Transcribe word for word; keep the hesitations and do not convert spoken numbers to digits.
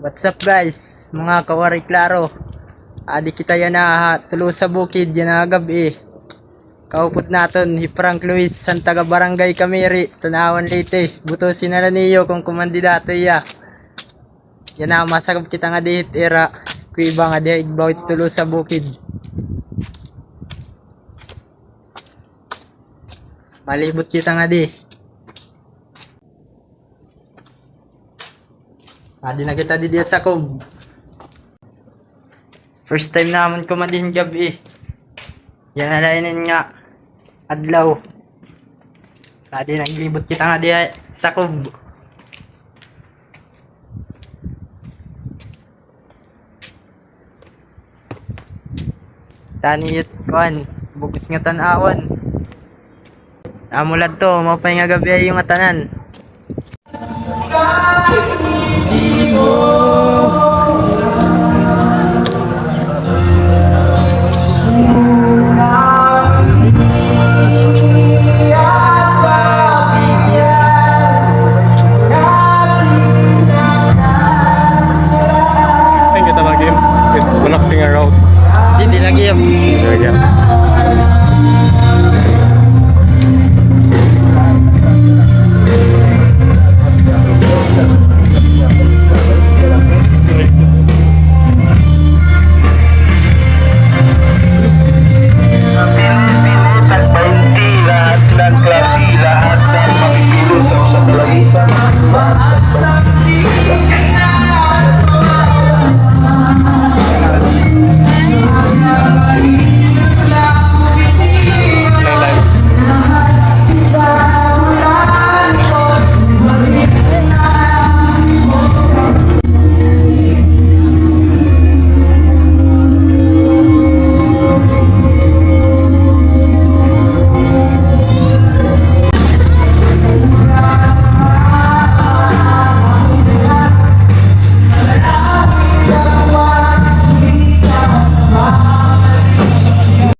What's up, guys? Mga kawaray klaro. Adi kita yana ha Tolosa Bukid yana nga gab-i. Kaupod naton hi Frank Luis han taga Barangay Camiri, Tanauan, Leyte. Butusi na la niyo kon kumandidato hiya. Yana, masagap kita ngadi hit ira kuweba ngadi ha igbaw hit Tolosa Bukid. Malibot kita ngadi. Adi na kita didi ha sakob. First time namon kumadi hin gab-i. Yana la inin nga adlaw. Adi, naglibot kita ngadi ha sakob. Tani it kuan, bug-os nga Tanauan. Amo la adto, maupay nga gab-i ha iyo ngatanan.